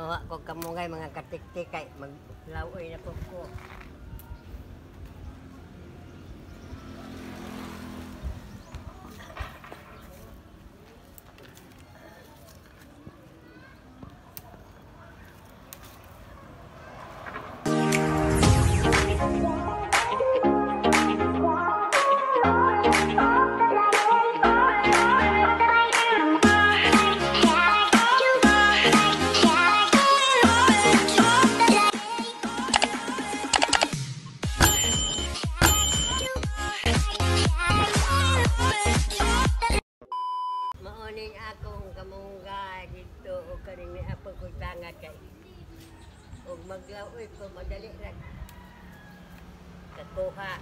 Manguha ko kamunggay, mga katiktik, kay maglaoy na po ko. Mauning akong kamunggay dito o kaning ni apog ko tangad kay og maglaoy ko madali ra kakuha.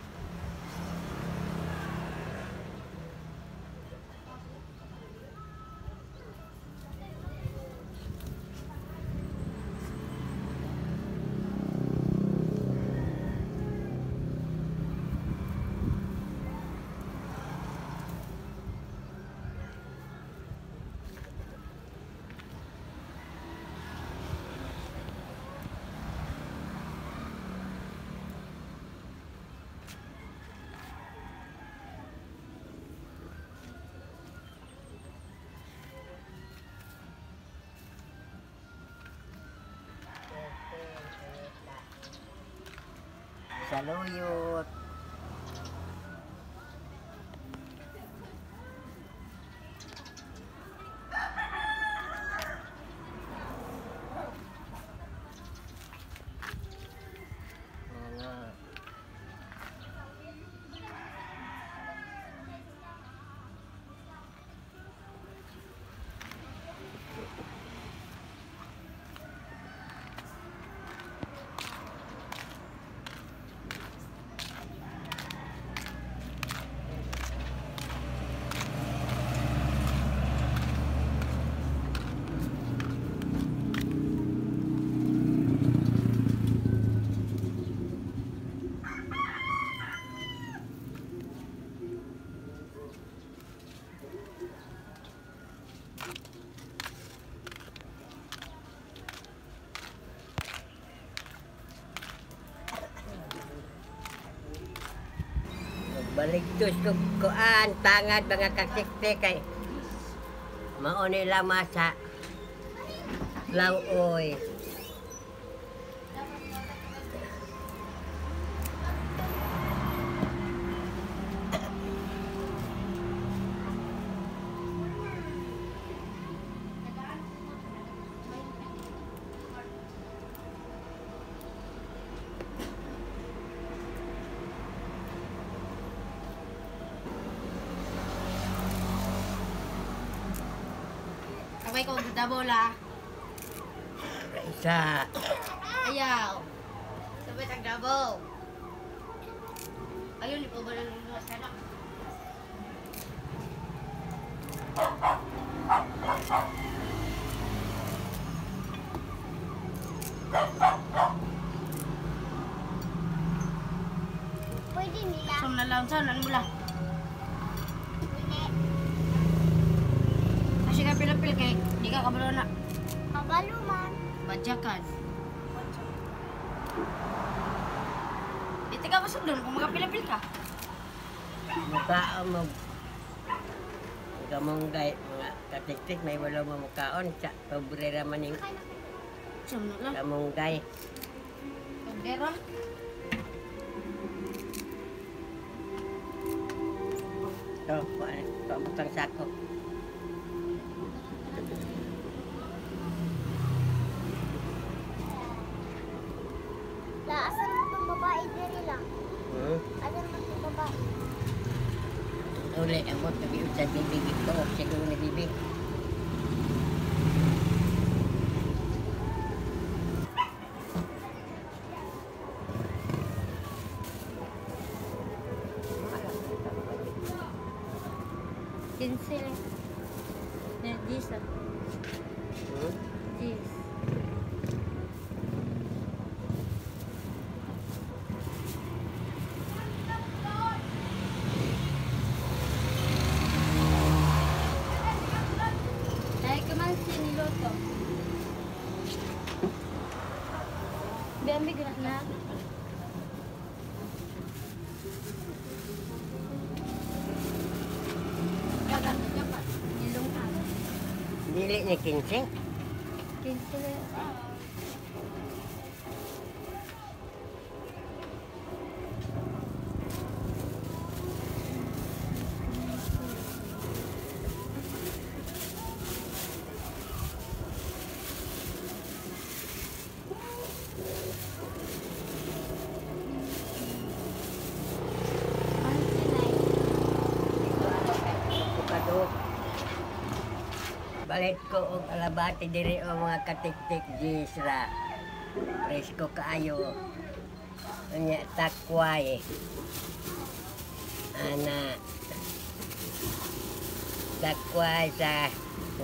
Saluyot. Mga baligtos ko kuan tangad mga katiktik kay mao ni lama sa laoy. Sabay ko magdabola. Isa. Ayaw. Sabay tag double. Ayun, di pa ba lang sa anak? Pwede nila. Saan na lang? Saan? Ano mo lang? Kasi ka pilapil kay di ka kabalo na. Kabalo man. Badyakan. Di ka masundon kung makapilapil ka. Mukhaon mo. Kamunggay mga katiktik may wala mo mukhaon sa pobre ra man ning kamunggay. Pobrero. To, pabutang sako. La, asan mo itong babae diri lang? Hmm? Asan mo itong babae? Uli, amot, nabiut sa bibig ito. Siguro na bibig. Kinsil. Dis. Hmm? Dis. Ay, kaman siniluto. Lami gud na. Dili ni 15. 15 na. Balit ko og alabati diri o mga katiktik gisra. Presko kaayo. Unya takway. Ana. Takway sa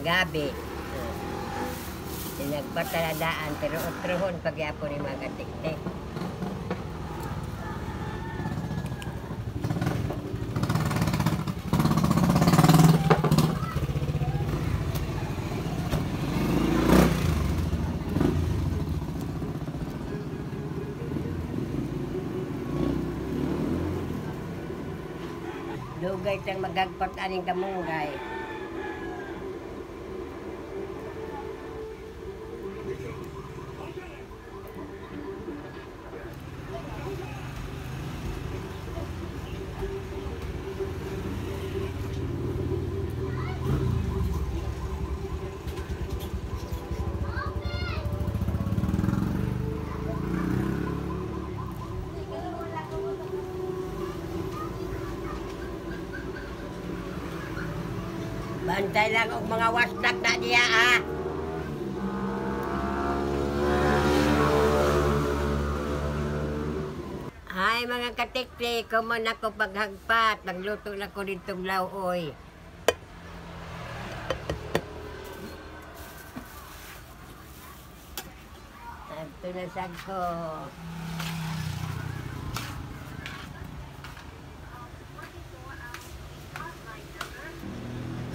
gabi. Tinagpataladaan pero otrohon pagyapon ni mga katiktik. Dugay tang magagpat aning kamunggay. Bantay lang og mga wasdak na diya ah. Ay mga katiktik, kuman ako paghagpat, magluto na ko ditong lauoy. Adto na sad ko.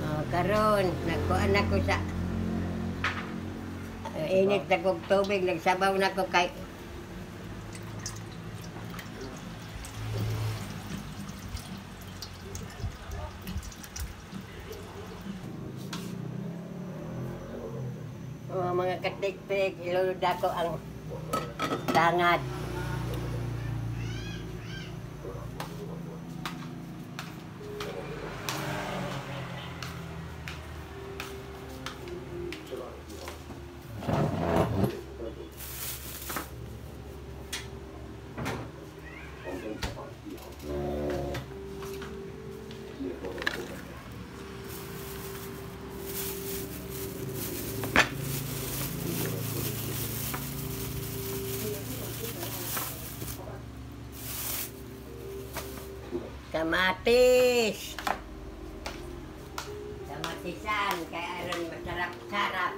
Oh, karon nagkuan ako sa init na kog tubig, nagsabaw na ko kay oh, mga katiktik, ilunod ako ang tangad. Kamatis. Kamatisan kay aron masarap-sarap.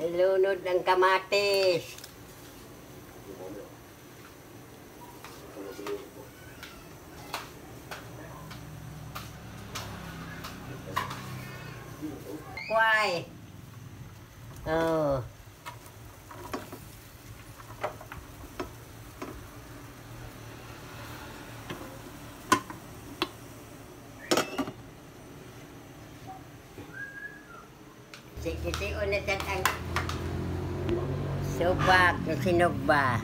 Ilunod ng kamatis. Kway. Oh. Sikisiun na sad ang subak na sinugba.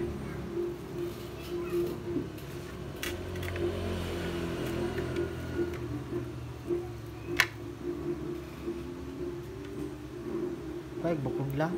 Kay bukog lang.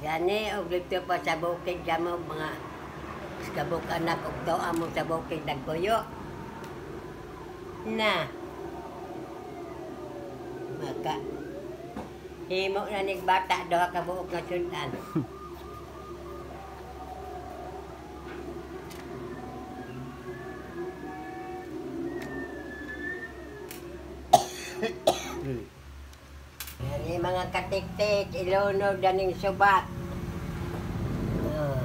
Gani og dito pa sa bukid kamo mga kabuk anak og tuwa mo sa bukid nagpuyo. Na maka himo na nig bata duha ka buok nga sud-an. Gani mga katiktik, ilunod daning subak. Oh.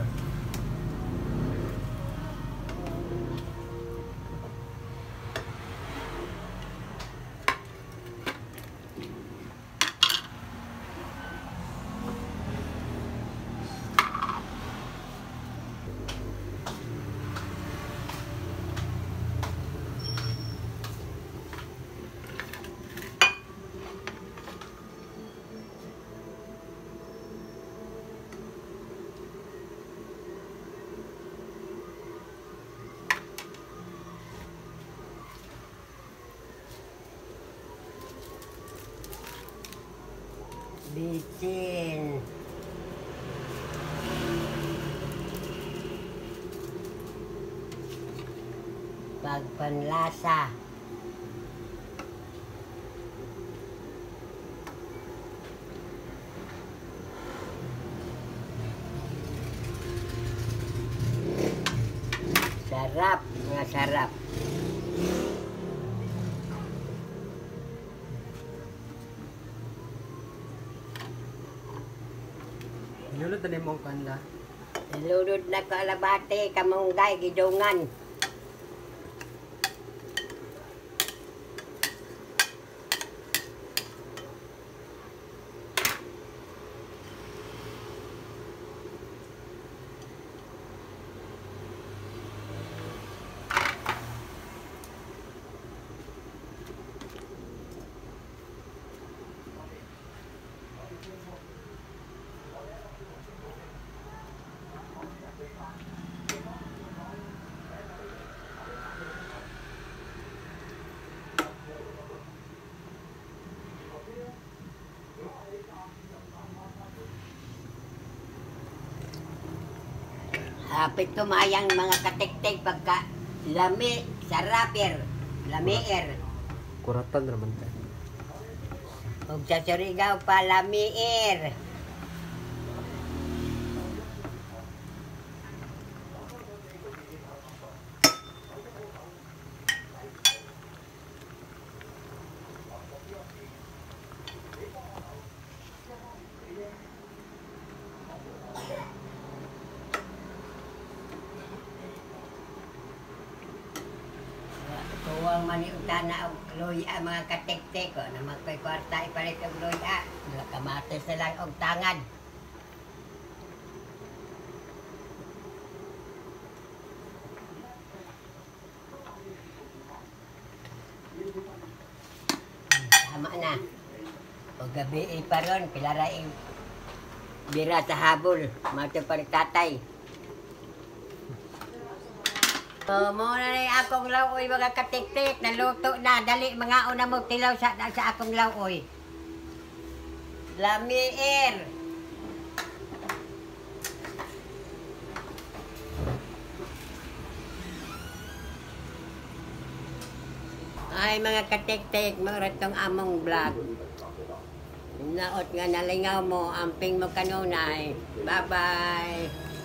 Bitsin. Pagpanlasa. Sarap, nga sarap. Nilulod na mo ang kanla. Nilunod na ko alabate, kamunggay, gidungan. Hapit tumayang mga katiktik pagka lami, saraper, lamier. Kuratan raman ta. Ug sa Surigao pa lamier. Kuwang maniutana og luya mga katiktik o na magkoy kwarta ipalit og luya. Kamatis na lang og tangad. Tama na. O gabi pa ron, pilara bira sa habol. Mato pa rin tatay. Oh, muna na akong lauoy mga katiktik, naluto na, dali mga una mo tilaw sa akong lauoy. Lamier. Ay mga katiktik, mura tong among vlog. Naot nga nalingaw mo, amping mo kanunay. Bye-bye.